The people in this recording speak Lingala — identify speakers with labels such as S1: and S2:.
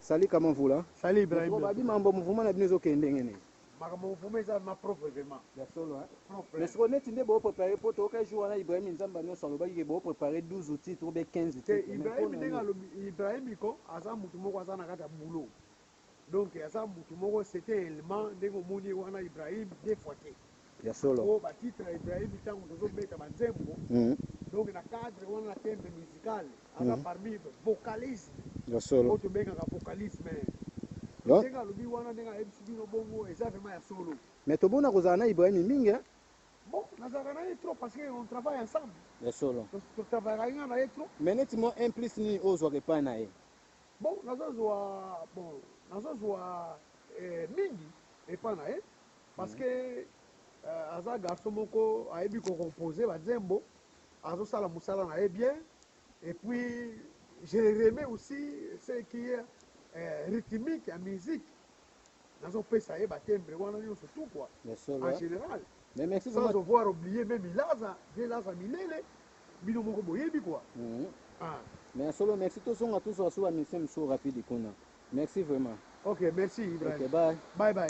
S1: Salut Kamavula.
S2: Salut Ibrahim.
S1: Babi mambo mouvement na bino ezokende ndenge nini?
S2: Makambo mouvement eza ma propre vraiment.
S1: Ya solo hein.
S2: Propre.
S1: Mais sikoyo neti nde boprépare mpo toyoka jour wana Ibrahim Nzamba nyonso alobaki ke boprépare 12 titres ou bien 15
S2: Te
S1: titres. Mais
S2: Ibrahim
S1: mpona
S2: ndenge
S1: nini?
S2: alobi, Ibrahim ko aza mutu moko aza na kati ya boulot. Donc aza mutu moko, c'était élément ndenge omoni ye wana Ibrahim deux fois te.
S1: Ya solo.
S2: Po ba titre ya Ibrahim ntango tozobeta banzembo, donc na cadre wana na timbre musical aza parmi vocalisme
S1: Ya solo.
S2: oyo tobengaka vocalisme.
S1: Donc,
S2: ndenge alobi wana, ndenge ayebisi bino bongo, eza vraiment ya solo.
S1: Mais tobona kozala na Ibrahim mingi hein?
S2: Bon, nazalaka na ye trop parce que on travaille ensemble.
S1: Ya solo.
S2: Totravaillaka nga na ye trop.
S1: Mais neti mwa un plus nini oyo ozwaka epai na ye?
S2: Bon, nazozwa mingi epai na ye parce que aza garçon moko ayebi kocompose banzembo, azosala mosala na ye bien. Et puis je remets aussi ce qui est rythmique ya musique, nazopesa ye batimbre wana nyonso tout quoi.
S1: Ya solo
S2: en
S1: hein?
S2: général.
S1: Mais merci
S2: sans
S1: vraiment.
S2: Avoir oublié même Laza, vieux Laza Milele, bino moko boyebi quoi. Ah.
S1: Mais ya solo, merci. Tozonga tozwa so bamusicien mosusu rapide kuna. Merci vraiment.
S2: Ok, merci Ibrahim.
S1: Ok, bye.
S2: Bye bye.